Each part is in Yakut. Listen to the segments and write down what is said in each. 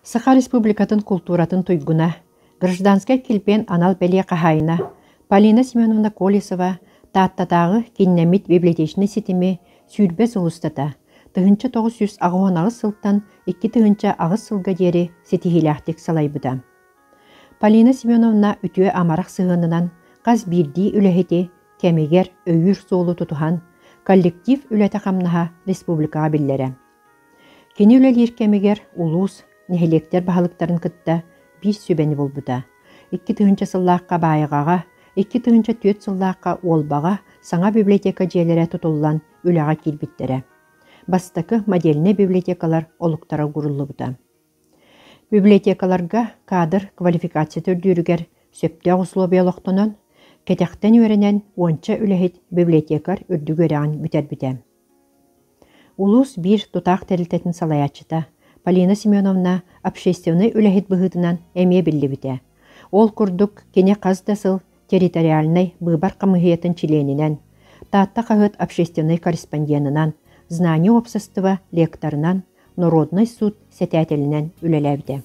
Саха Республикатын култууратын туйгуна, Гражданскай килбиэн анал бэлиэ хаһаайына Полина Семеновна Колесова Тааттатааҕы кииннэммит библиотечнай ситими 20 сыл устата 1988 сылтан 2008 сылга диэри ситиһиилээхтик салайбыта. Полина Семеновна үтүө амарах сыһыанынан хас биирдии үлэһити кэмигэр өйүүр суолу тутуһан, коллектив үлэтэ-хамнаһа республикаҕа биллэрэ. Кини үлэлиир кэмигэр улуус, нэһилиэктэр баһылыктарын кытта биир сүбэни булбута. 2000 сыллаахха Баайаҕаҕа, 2004 сыллаахха Уолбаҕа саҥа библиотека дьиэлэрэ тутуллан үлэҕэ киирбиттэрэ. Бастакы модельнай библиотекалар олуктара ууруллубута. Библиотекаларга кадр квалификацията үрдүүрүгэр сөптөөх условия олохтонон, кэтэхтэн үөрэнэн уонча үлэһит библиотекарь үрдүк үөрэҕин бүтэрбитэ. Улуус биир тутаах тэрилтэтин салайааччыта Полина Семеновна общественнай үлэһит быһыытынан эмиэ биллибитэ. Ол курдук кини хас да сыл территориальнай быыбар хамыыһыйатын чилиэнинэн, Таатта хаһыат общественнай корреспонденынан, Знание уопсастыба лекторынан, Народнай суут сэтээтэлинэн үлэлээбитэ.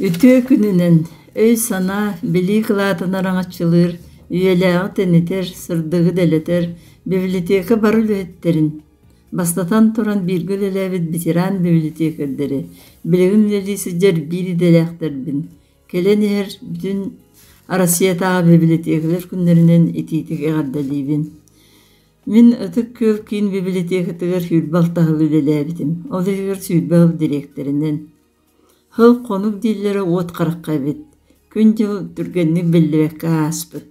Үтүө күнүнэн өй-санаа, билии кылаатын араҥаччылыыр, үйэлээҕи тэнитэр, сырдыгы дэлэтэр библиотека бары үлэһиттэрин, бастатан туран бииргэ үлэлээбит ветеран библиотекарьдары, билигин үлэлии сылдьар биир идэлээхтэрбин, кэлэн иһэр бүтүн Россиятааҕы библиотекалар күннэринэн итиитик эҕэрдэлиибин. Мин Ытык Күөл киин библиотекатыгар 26 сыл үлэлээбитим, ол иһигэр 20 сыл дириэктэринэн. Сыл-хонук дииллэрэ уот харахха эбит, күн-дьыл түргэнник биллибэккэ ааспыт.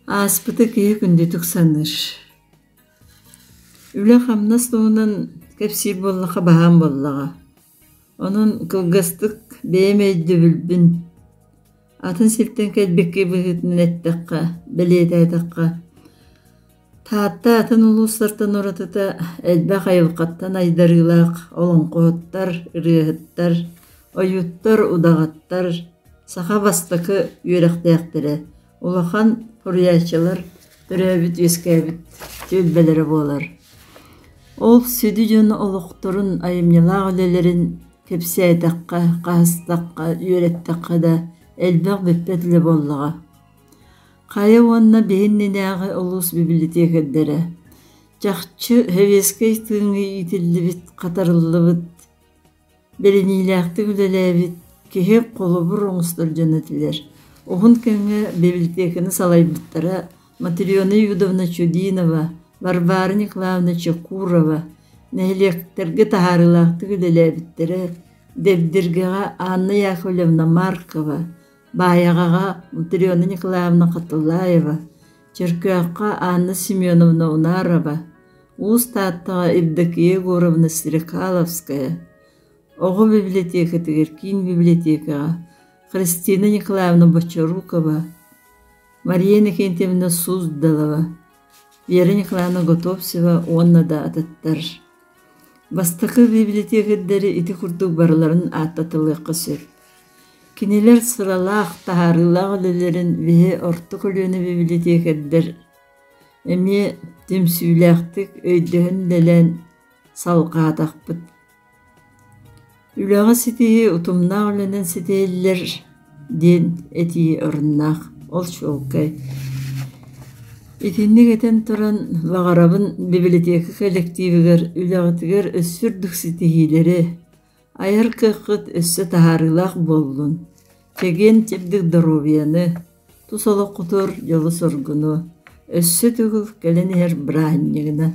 Ааспыты киһи күндүтүк саныыр. Үлэ-хамнас туһунан кэпсиир буоллахха баһаам буоллаҕа. Онон кылгастык бэйэм өйдөбүлбүн атын сиртэн кэлбиккэ быһыытынан эттэххэ, бэлиэтээтэххэ, Таатта атын улуустартан уратыта элбэх айылҕаттан айдарыылаах олоҥхоһуттар, ырыаһыттар, ойууттар, удаҕаттар, саха бастакы үөрэхтээхтэрэ, улахан суруйааччылар төрөөбүт-үөскээбит түөлбэлэрэ буолар. Ол сүдү дьон олохторун, айымньылаах үлэлэрин кэпсээтэххэ, хаһыстахха, үөрэттэххэ да элбэх бүппэт үлэ буоллаҕа. Хайа уонна биһи иннинээҕи улуус бибилитиэкэрдэрэ чахчы сэбиэскэй тыыҥҥа иитиллибит, хатарыллыбыт, бэриниилээхтик үлэлээбит киһи холобур оҥостор дьон этилэр. Уһун кэмҥэ библиотеканы салайбыттара Матрена Юдовна Чудинова, Варвара Николаевна Чекурова нэһилиэктэргэ таһаарыылаахтык үлэлээбиттэрэ, Дэбдиргэҕэ Анна Яковлевна Маркова, Баайаҕаҕа Матрена Николаевна Хатылаева, Чөркөөххө Анна Семеновна Унарова, Уус Тааттаҕа Евдокия Егоровна Стрекаловская, оҕо библиотекатыгар киин библиотекаҕа Христина Николаевна Бочорукова, Мария Иннокентьевна Суздалова, Вера Николаевна Готовцева уонна да атыттар. Бастакы библиотекарьдары ити курдук барыларын ааттатылыахха сөп. Кинилэр сыралаах, таһаарыылаах үлэлэрин биһи орто көлүөнэ библиотекарьдар эмиэ түмсүүлээхтик өйдөһөн үлэлээн салҕаатахпыт. Үлэҕэ ситиһии утумнаах үлэнэн ситиһиллэр диэн этии оруннаах, ол чуолкай. Итинник этэн туран, баҕарабын библиотека коллективыгар үлэҕитигэр өссө үрдүк ситиһиилэри, айар кыаххыт өссө таһаарыылаах буоллун, чэгиэн-чэбдик доруобуйаны, тус олоххутугар дьолу-соргуну, өссө төгүл кэлэн иһэр бырааһынньыгынан.